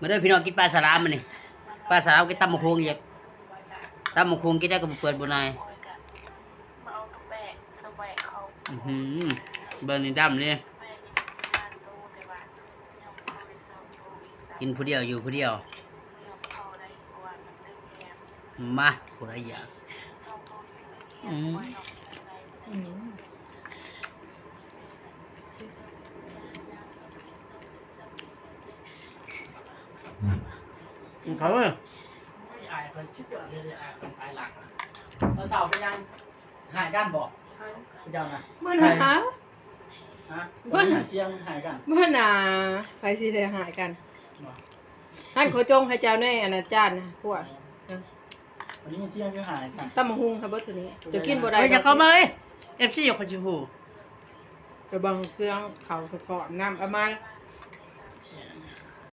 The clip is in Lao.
ມາເດີພີ່ນ້ອງ ກິນປາສະຫຼາມມື້ນີ້ ປາສະຫຼາມກັບຕຳບັກຫຸ່ງອີກ ຕຳບັກຫຸ່ງກິນໄດ້ກໍບໍ່ເປີດບໍ່ນາຍ. ອືຫື ເບິ່ງນີ້ດຳເດ້ ກິນຜູ້ດຽວຢູ່ຜູ້ດຽວ. ມາ ຜູ້ໃດຢາກ ອືມ ອືມ ກິນເຂົ້າເອີຍ. ອາຍເພິ່ນຊິເຈີເລີຍ ອາຍເພິ່ນໄປຫຼັກ ເມື່ອເຊົ້າເປັນຫຍັງ ຮ້າຍກັນບໍ່ ເຈົ້ານະ? ມື້ໜ້າ ຮະ ມື້ໜ້າ ສຽງຮ້າຍກັນ ມື້ໜ້າ ໃຜຊິໄດ້ຮ້າຍກັນ? ຫັ້ນ ເຂົາຈົ່ງໃຫ້ເຈົ້າແດ່ ອັນອາຈານນະ ພວກ ໄດ້ຍິນສຽງຢູ່ຫາຍກັນ ຕຳບັກຫຸ່ງຫັ້ນເບິດເທື່ອນີ້ ເຈົ້າກິນບໍ່ໄດ້ ເອີຍ ຢ່າເຂົ້າມາເອີຍ ເອັຟຊີ ຂ້ອຍຊິຮູ້ ໄປເບິ່ງສຽງເຂົ້າສະທ້ອນນຳ ເອົາມາ.